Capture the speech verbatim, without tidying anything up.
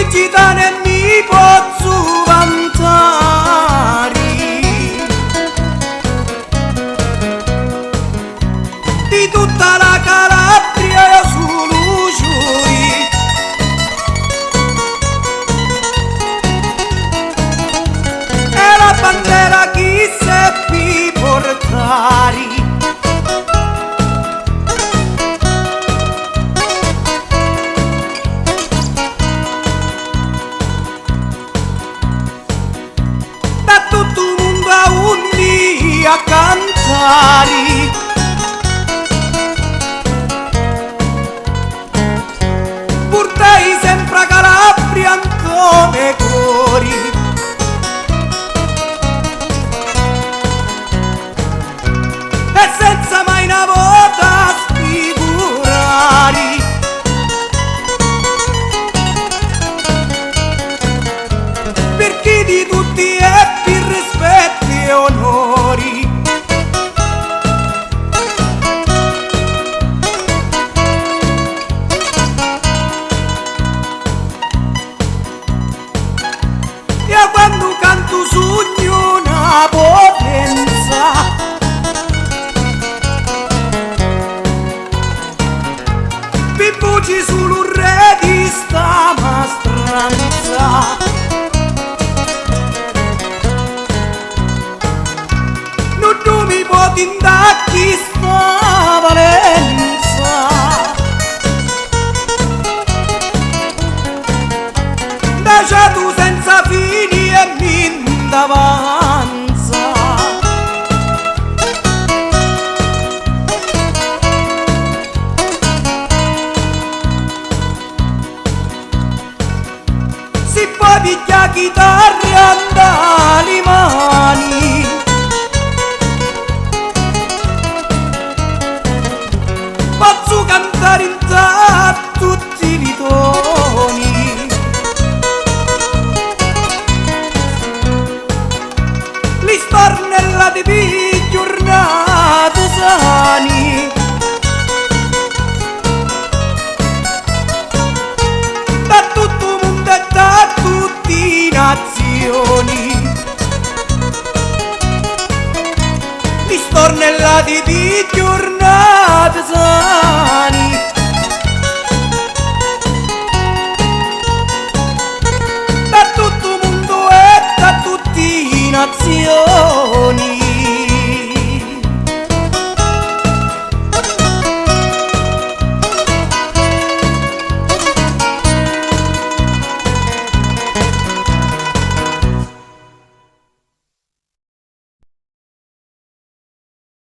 Occitanu e mi pozzu vantari, di tutta la Calabria io su' lu ciuri, e la bandera chi seppi portari. Da tuttu u munnu a unni a cantari, purtai sempri a Calabria nto me cori, e senza mai na vota sfigurari, pirchì di tutti è pi rispetti e onori. Io quannu cantu sugnu na potenza, pi vuci sulu re di sta mastranza. Nuddu mi poti nta chista valenza, nta ciatu senza fini e mi nta vanza. Si poi pigghia chitarra nta li mani,